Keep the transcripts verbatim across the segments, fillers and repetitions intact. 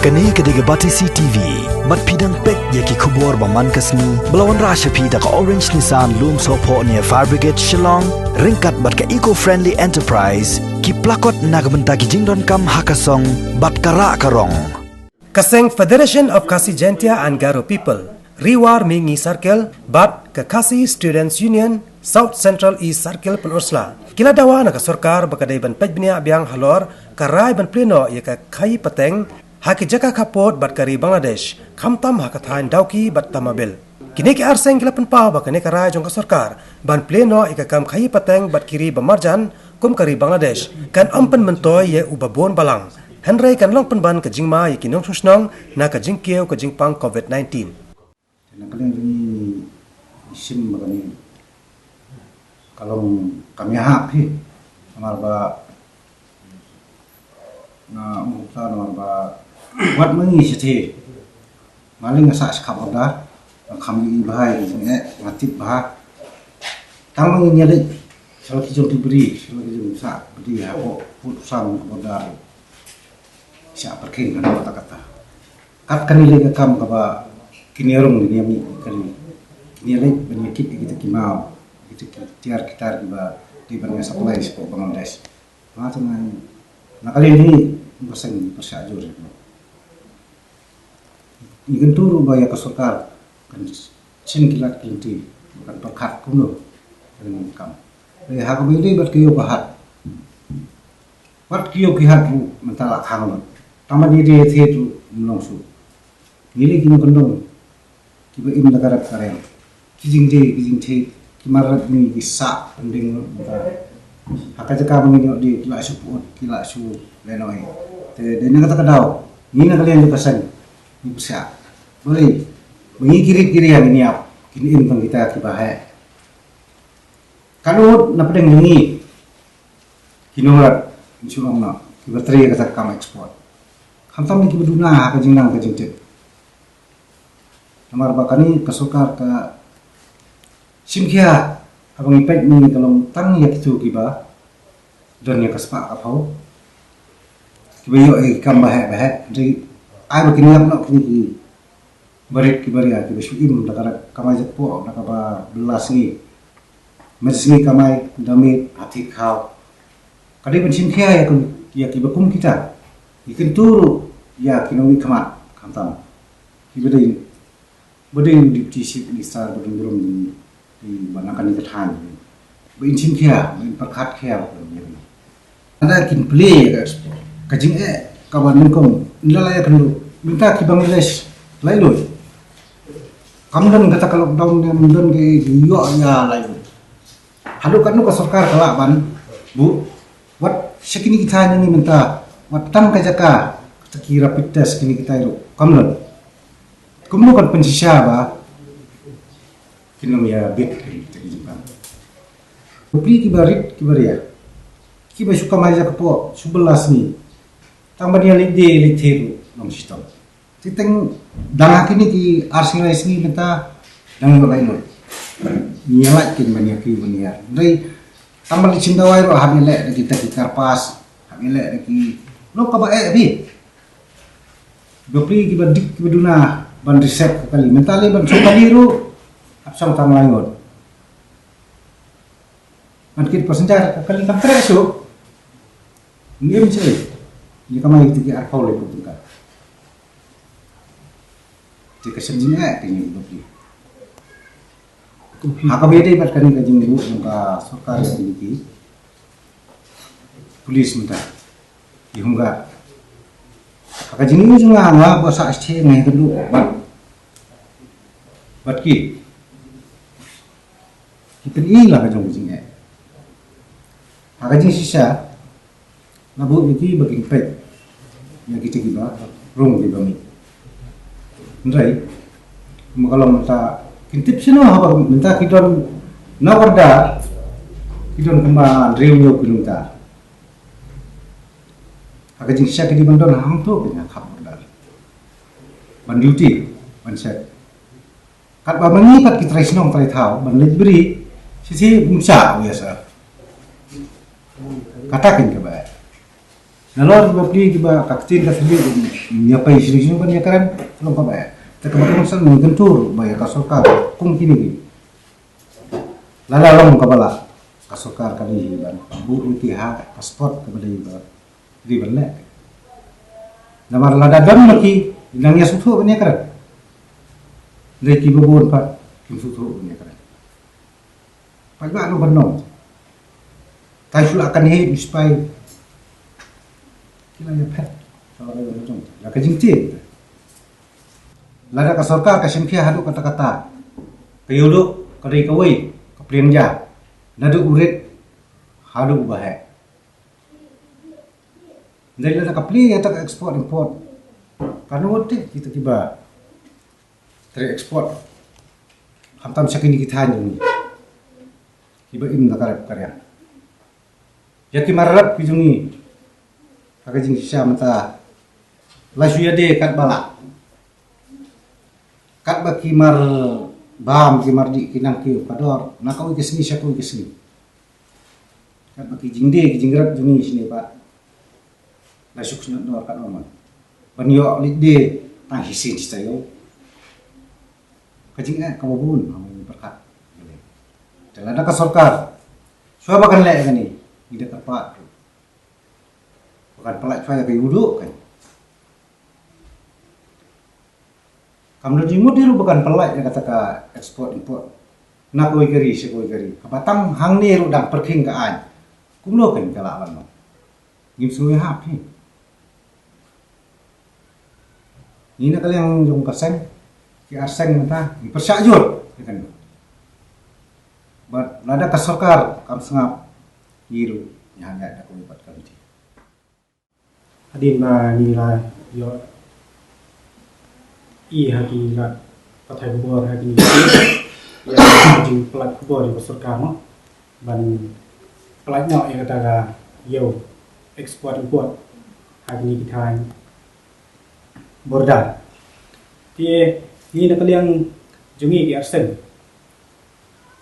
Kane ka dei ka Batesi T V. Bad phi dang peit ïa ki khubor ba man ka sngi ba la wanrah sha phi da ka Orange Nissan Lumsohphoh near Fire Brigade Shillong, ryngkat bad ka Eco Friendly Enterprise, ki plakot na ka bynta ki jingdonkam ha ka song bad ka rah ka rong. Ka seng Federation of Khasi Jaintia and Garo People, Ri War Mihngi Circle, bad ka Khasi Students Union, South Central East Circle Pynursla, ki la dawa na ka sorkar ba ka dei ban peit bniah biang halor ka rai ban plie noh ïa ka khaïi pateng ha ki jaka khappud bad ka ri Bangladesh, khamtam ha ka thaiñ Dawki bad Tamabil. Kine ki ar seng ki la pynpaw ba kane ka rai jong ka sorkar ban plie noh ïa ka kam khaïi pateng bad ki ri ba marjan kum ka ri Bangladesh kan ym pynmyntoi ïa u babun balang, hynrei kan long pynban ka jingma ïa ki nongshong shnong na ka jingkiew ka jingpang covid nineteen. Te na ka liang jong ngi, ngi shim ba kane ka long kam ïahap hi. Namar ba nga ong kumta namar ba wat ma ngi shatei, ma lei nga sah sha khap order, nga kham ïohi bha ïa ki jingeh, nga tip bha. Tang ma ngi ïaleit sha la ki jong ki briew, sha la ki jong sah briew hapoh pud sam order. Sha pyrkhing kano kata kata. Kat kane lei ka kam kaba kin ïarung kin ïamih kali. Kin ïaleit ban ïakit ïa kita ki maw, kita ki tiar ki tar kiba dei ban ïa supply sha Bangladesh. Nga tang na ka liang jong ngi, ngi pyrshah jur. Ngi kyntu ruh ba ïa ka sorkar kan shim ki lad ki lynti, kan pyrkhat kumno kan kam. Hynrei ha kaba ïadei bad ka ïew ka hat, wat ki ïew ki hat ruh mynta la khang lut. Tang ban ïadei ïathied ruh ym long shuh. Ngi lei ki nongkyndong kiba im da ka rep ka riang, ki jingdie ki jingthied, ki mar rep ngi ki sah pyndiang lut mynta. Ha ka jaka ba ngin ïoh die ki la shu pyut, ki la shu lehnohei. Te dei na kata ka daw ngi na ka liang jong ka seng ngi pyrshah, balei ba ngi ki rit ki riang ngin ïap, kin im tang kita kiba heh. Ka lut na pdeng jong ngi ki nongrep, ngi shu ong noh, kiba trei ïa kata ka kam export, khamtam ïa kiba duna ha ka jingnang ka jingtip. Namar ba kane ka sorkar ka shim khia, haba ngi peit ngi ka long tang ïa kito kiba don ïa ka spah ka phew, kiba ïoh ïa ki kam ba heh ba heh, hynrei ai ba kin ïap noh kine ki barit ki baria kiba shu im da ka kamai jait poh, da kaba bylla sngi, met sngi kamai, da miet ha thik khaw. Ka dei ban shim khia ïa kum, ïa kiba kum kita. Ngi kyntu ruh ïa ki nongmihkhmat, khamtam kiba dei, ba dei u Deputy Chief Minister ba dang burom jong ngi, ba na kane ka thaiñ, ba in shim khia, ba in pyrkhat khia ba ka dei. Lada kin plie ïa ka export, ka jingeh kaba nyngkong, ynda la ïakynduh, mynta ki Bangladesh laitluid. Kam don kata ka lockdown ne ym don, ki ïoh ïa laitluid. Haduh katno ka sorkar ka lah ban buh? Wat sha kine ki thaiñ jong ngi mynta, wat tang ka jaka kata ki rapid test kine ki thaiñ ruh kam don. Kumno kan pynshisha ba kin ym ïa bit kita ki jingpang? Bapli kiba rit kiba ria, kiba shu kamai ja kpoh, shu bylla sngi, tang ban ïa leit die leit thied ruh long shitom. Te teng dang ha kine ki ar sngi lai sngi mynta dang ïoh laitluid. Ngi ïa lait kin ban ïa kiew ban ïa. Hynrei tang ban leit shim dawai ruh hap ïa leh da kita ki karpas, hap ïa leh da ki, long kaba eh bha. Bapli kiba dik kiba duna ban reset ka kali. Mynta lei ban shong kali ruh hap shong tang lai ngut. Ban kit passenger ka kali kam treh shuh. Ngim shuh. Ngi kamai kita ki arphew laiphew tyngka. Te ka shen jingeh te ngi bapli. Ha kaba ïadei bad kane ka jingbuh jong ka sorkar ïa kine ki police mynta, ki home guard, ha ka jingim jong nga, nga ba sah shtei nga ïakynduh bad, bad ki, ki pyni la ka jong ka jingeh. Ha ka jingshisha la buh ïa ki ba kin peit ïa kita kiba rung kiba mih. Hynrei ma ka long mynta kin tip shano haba mynta ki don na Warda, ki don kumba hynriew hynñiew kilometer. Ha ka jingshisha ki dei ban don hangto, ki na khap Warda ban duty, ban check. Katba ma ngi pat ki trai shnong trai thaw ban leit bri, shisha um shah u ïa sa. Kata kin kaba nalor kiba pli kiba ka ktien ka thylli, Ïa pei shisha ban ïa kren, long kaba eh. Te kaba kongsan ngi kyntu ba ïa ka sorkar kum kine ki. Lada long kaba lah ka sorkar ka dei ban buh ïa ki ha ka sport kaba dei ba dei ban leh. Namar lada don ma ki nang ïa sngewthuh ban ïa kren. Dei ki ba bun pat kim sngewthuh ban ïa kren. Paidbah nongpyndonkam. Ka shu la kan heh, u sipai. Ki la ïa phet. Ka la ïa jong. La ka jingtieng. Lada ka sorkar ka shim khia haduh katta katta. Ka ïoh duh ka dei kawei ka pliang ja. Naduh u rit haduh u ba heh. Dei lada ka plie ïa ta ka export import. Ka nut te kita kiba trei export. Khamtam sha kine ki thaiñ jong ngi kiba im da ka rep ka riang. Ïa ki mar rep ki jong ngi ha ka jingshisha mynta la shu ïa dei katba lah. Katba ki mar bam ki mar dih ki nang kiew ka dor na kawei ka sngi sha kawei ka sngi. Katba ki jingdie ki jingrep jong ngi shane pat la shu khñiot dor katba mon. Ban ïoh leit die tang shisien shi taïew. Ka jingeh kaba bun ha ngi pyrkhat. Te lada ka sorkar shuwa ba kan leh kane ngi da kyrpad ruh ba kan pynlait shuwa ïa ka ïuh duh kan. Kam don jingmut hi ruh ba kan pynlait ïa kata ka export import na kawei ka ri sha kawei ka ri. Haba tang hangne ruh dang pyrkhing ka aiñ. Kumno kan ka lah ban long? Ngim sngewhap hi. Ngi na ka liang jong ka seng, ki ar seng mynta ngi pyrshah jur ïa kane. Bad lada ka sorkar kam sngap, ngi ruh ngi hap ïaid da kawei pat ka lynti. Hadien ba ngi la ïohi ha ki lad pathai khubor ha kine ki, ïa ka jingpynlait khubor ïa ka sorkar mo ban pynlait noh ïa kata ka ïew export import ha kine ki thaiñ border. Te ngi na ka liang jong ngi ki ar seng,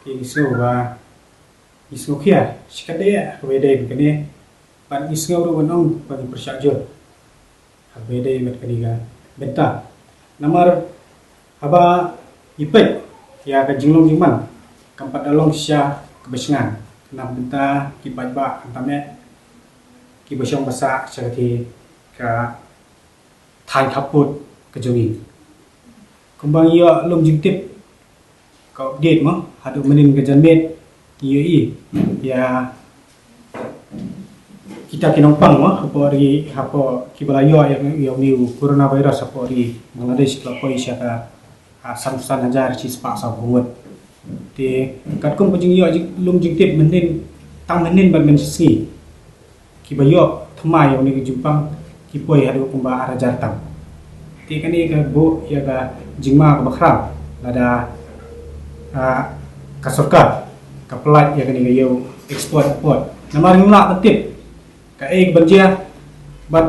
te ngi sngew ba ngi sngew khia shikatdei ha kaba ïadei bad kane, bad ngi sngew ruh ban ong ba ngi pyrshah jur ha kaba ïadei bad kane ka bynta. Namar haba ngi peit ïa ka jinglong jingman kam pat da long shisha kaba shngaiñ na ka bynta ki paidbah, hangta eh kiba shong ba sah sha katei ka thaiñ khappud ka jong ngi. Kumba ngi ïoh lum jingtip ka update mo haduh mynnin ka janmiet, ngi ïohi ïa kita ki nongpang mo hapoh ri, hapoh kiba la ïoh ïa, ïa une u coronavirus hapoh ri Bangladesh ki la poi sha ka, ah, sanphew san hajar shispah sawphew ngut. Te katkum ka jingïoh jing, lum jingtip mynnin, tang mynnin bad mynshisngi kiba ïoh thymmai ïa une ka jingpang ki poi haduh kumba ar hajar tam. Te kane ka buh ïa ka jingma kaba khraw lada, ah, ka sorkar ka pynlait ïa kane ka ïew export import. Namar ngim lah ban tip kaei kaban jia bad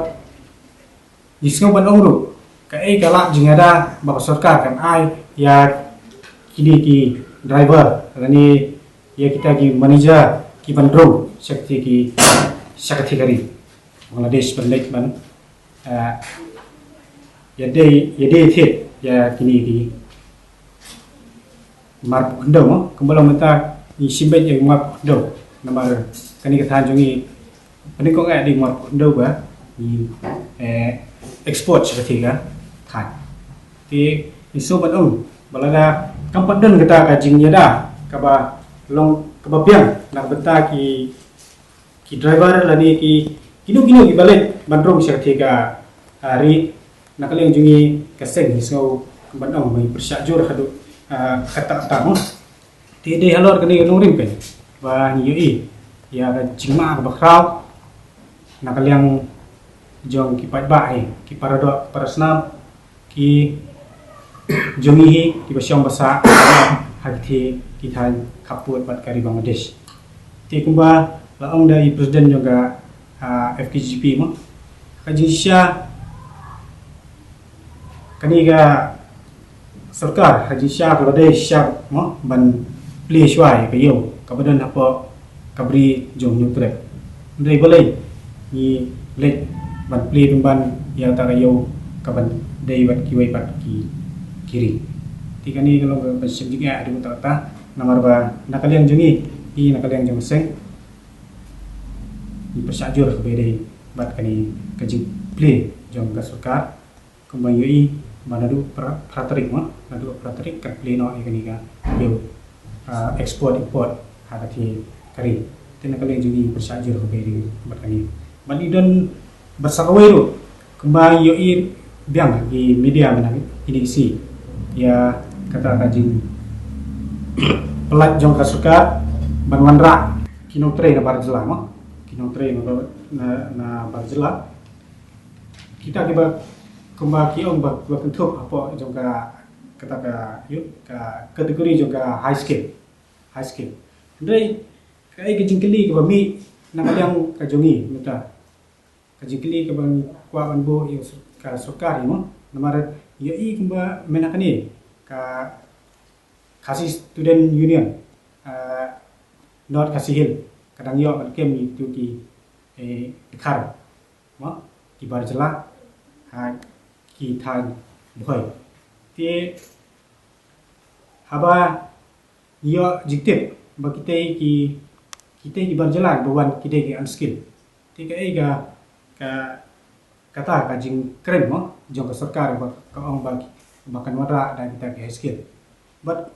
ngi sngew ban ong ruh kaei ka lad jingïada ba ka sorkar kan ai ïa kine ki driver lane ïa kita ki manager kiban rung sha katei ki, sha katei ka ri Bangladesh ban leit ban, eh, ïadei, ïadei thied ïa kine ki marphew khyndew mo, kumba long mynta ngi shim beit ïa marphew khyndew. Namar kane ka thaiñ jong ngi pynïaid ïa dei marphew khyndew ba ngi, eh, export sha katei ka thaiñ. Te ngi sngew ban ong ba lada kam pat don kata ka jingïada kaba long kaba biang na ka bynta ki ki driver lane ki kino kino kiba leit ban rung sha katei ka, ah, ri, na ka liang jong ngi ka seng ngi sngew ban ong ba ngi pyrshah jur haduh, ah, katta katta mo. Te dei halor kane ka nongrim kein ba ngi ïohi ïa ka jingma kaba khraw na ka liang jong ki paidbah, eh, ki paradoh parasnam, ki jong ngi hi kiba shong ba sah ha katei ki thaiñ khappud bad ka ri Bangladesh. Te kumba la ong da i president jong ka, ah, F K J G P mo, ka jingshisha kane ka sorkar ha jingshisha ka la dei shisha mo ban plie shuwa ïa ka ïew kaba don hapoh ka bri jong Hynñiewtrep. Hynrei balei ngi leit ban plie pynban ïa kata ka ïew ka ban dei bad kiwei pat ki, ki ri. Te kane ka long ka ban shem jingeh haduh katta katta, namar ba na ka liang jong ngi, i na ka liang jong ka seng, ngi pyrshah jur kaba ïadei bad kane ka jingplie jong ka sorkar, kumba ngi ïohi ba naduh phra, phra tarik, mo, naduh phra tarik kan plie noh ïa kane ka, ïa, ah, export import ha ka thie ka ri. Te na ka liang jong ngi pyrshah jur kaba ïadei bad kane. Bad i don bad sa kawei ruh, kumba ngi ïohi biang ha ki media mynta kine ki sngi, ïa kata ka jingpyllait jong ka sorkar ban wanrah ki nongtrei na bar jylla, mo, ki nongtrei na, na, na bar jylla. Kita kiba, kumba ki ong ba, ba kynthup hapoh jong ka, kata ka, ïa, ka kategori jong ka high skill. High skill. Hynrei kaei ka jingkylli kaba mih na ka liang ka jong ngi mynta? Ka jingkylli kaba ngi kwah ban buh ïa ka sorkar, ïa, mo. Namar ïohi kumba mynta kane ka Khasi Student Union, ah, North Khasi Hills, ka dang ïoh ban kem ïa kito ki, eh, dkhar, mo, ki bar jylla ha ki thaiñ Bhoi. Te haba ngi ïoh jingtip ba kitei ki, kitei ki bar jylla ba wan ki dei ki unskilled. Te kaei ka, ka, kata ka jingkren, mo, jong ka sorkar ba ka ong ba, ba kan wanrah da kita ki high skill. Bad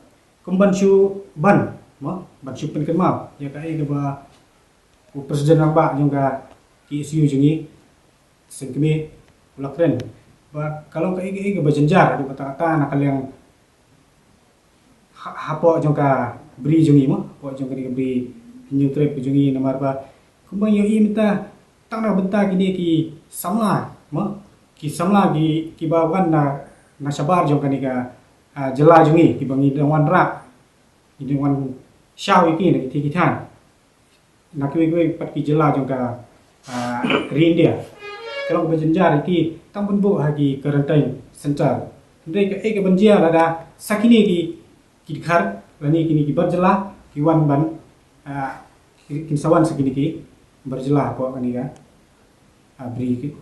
kum ban shu ban, mo, ban shu pynkynmaw ïa kaei kaba u President Rangbah jong ka K S U jong ngi, Seng Kmie, u la kren ba ka long kaei kaei kaba jynjar haduh katta katta na ka liang ha-, hapoh jong ka bri jong ngi, mo, hapoh jong kane ka bri Hynñiewtrep ka jong ngi, namar ba kumba ngi ïohi mynta, tang na ka bynta kine ki samla, mo, ki samla ki, kiba wan na, na shabar jong kane ka, ah, jylla jong ngi, kiba ngi dang wanrah, ngi dang wan shaw ïa ki na ki thaiñ, ki thaiñ na kiwei kiwei pat ki jylla jong ka, ah, ri India. Ka long kaba jynjar ïa ki tang ban buh ha ki quarantine center. Hynrei kaei kaban jia lada sa kine ki, ki dkhar lane kine ki bar jylla ki wan ban, ah, ki, kin sa wan sa kine ki bar jylla hapoh kane ka, ah, bri ki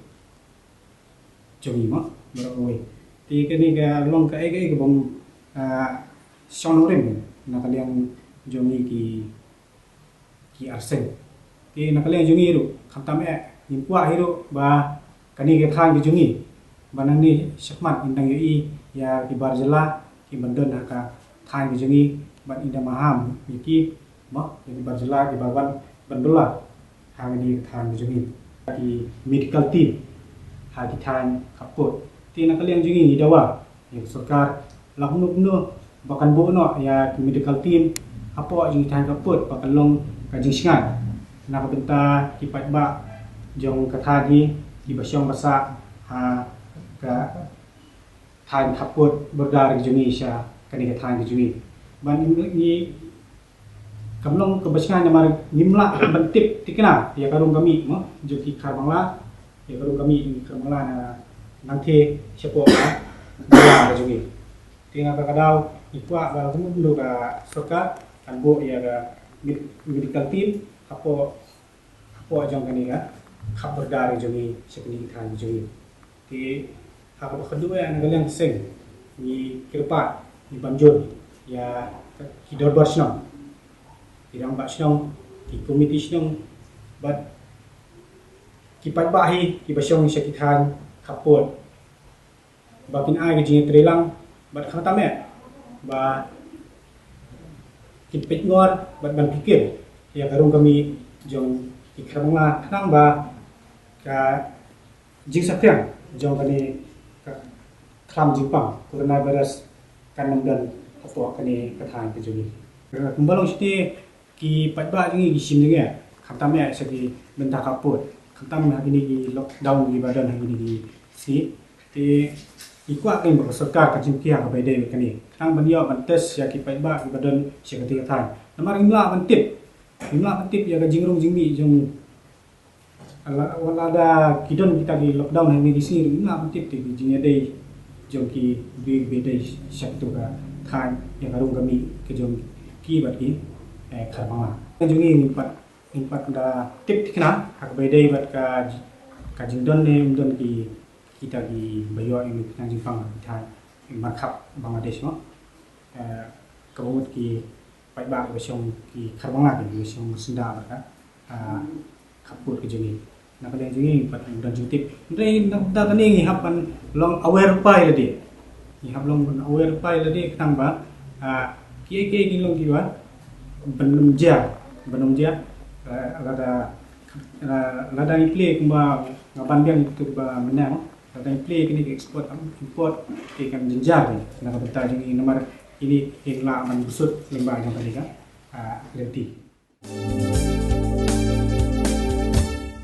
jong ngi, mo, baroh kawei. Te kane ka long kaei kaei kabym, ah, shong nongrim na ka liang jong ngi ki, ki arseng. Te na ka liang jong ngi ruh khamtam eh ngim kwah hi ruh ba kane ka thaiñ ka jong ngi ba nangne shakhmat ngin dang ïohi ïa ki bar jylla ki ban don ha ka thaiñ ka jong ngi, ban ïa da maham ïa ki, mo, ïa ki bar jylla kiba wan ban bylla ha kane ka thaiñ ka jong ngi. Ki medical team ha ki thaiñ khappud. Te na ka liang jong ngi ngi dawa ïa ka sorkar la kumno kumno ba kan buh noh ïa ki medical team hapoh jong ki thaiñ khappud ba kan long ka jingshngaiñ na ka bynta ki paidbah jong ka thaiñ hi kiba shong ba sah ha ka thaiñ khappud border ka jong ngi sha kane ka thaiñ ka jong ngi. Ban ngi kam long kaba shngaiñ namar ngim lah ban tip thikna ïa ka rung ka mih, mo, jong ki dkhar Bangla, ïa ka rung ka mih jong ki dkhar Bangla na nangtei shapoh ka Bangla ka jong ngi. Te na kata ka daw ngi kwah ba kumno ka sorkar kan buh ïa ka med-, medical team hapoh, hapoh jong kane ka khap border ka jong ngi sha kane ka thaiñ ka jong ngi. Te ha kaba khatduh eh na ka liang seng ngi kyrpad ngi ban jur ïa ki dorbar shnong, ki rangbah shnong, ki komiti shnong bad ki paidbah hi kiba shong sha ki thaiñ khappud ba kin ai ka jingïatreilang bad khamtam eh ba kin peit ngor bad ban pyrkhat ïa ka rung ka mih jong ki dkhar Bangla khnang ba ka jingsaphriang jong kane ka khlam jingpang coronavirus kan ym don hapoh kane ka thaiñ ka jong ngi. Kumba long shiteng ki paidbah jong ngi ki shim jingeh khamtam eh sha ki bynta khappud, khamtam ha kine ki lockdown kiba don ha kine ki sngi. Te ngi kwah kein ba ka sorkar kan shim khia kaba ïadei bad kane khnang ban ïoh ban test ïa ki paidbah kiba don sha kata ka thaiñ. Namar ngim lah ban tip, ngim lah ban tip ïa ka jingrung jingmih jong, wat lada ki don kita ki lockdown ha kine ki sngi ruh ngim lah ban tip te ki jingïadei jong ki briew kiba ïadei sha kata ka thaiñ ïa ka rung ka mih ka jong ki bad ki, eh, dkhar Bangla. Ka jong ngi ngim pat, ngim pat da tip thikna ha kaba ïadei bad ka, ka jingdon ne ym don ki kita ki ba ïoh ïa ka jingpang kita markhap Bangladesh mo. Ka bamut ki paidbah ba shong ki khar Bangla ki ba shong synda ka khapkut ka jong ngi. Na ka liang jong ngi pat don jingtip. Hynrei na ka liang ngi hap ban long aware pa ïa lade. Ngi hap long ban aware pa ïa lade khnang ba ki ki ki long ki ba ban ym jia ban ym jia lada lada ngi plie kumba nga ban biang tu ba menang. Lada ngi plie kini ki export import ki kan jynjar ni na ka bynta jong ngi namar ini in la ban busut lyngba jong kani ka lenti.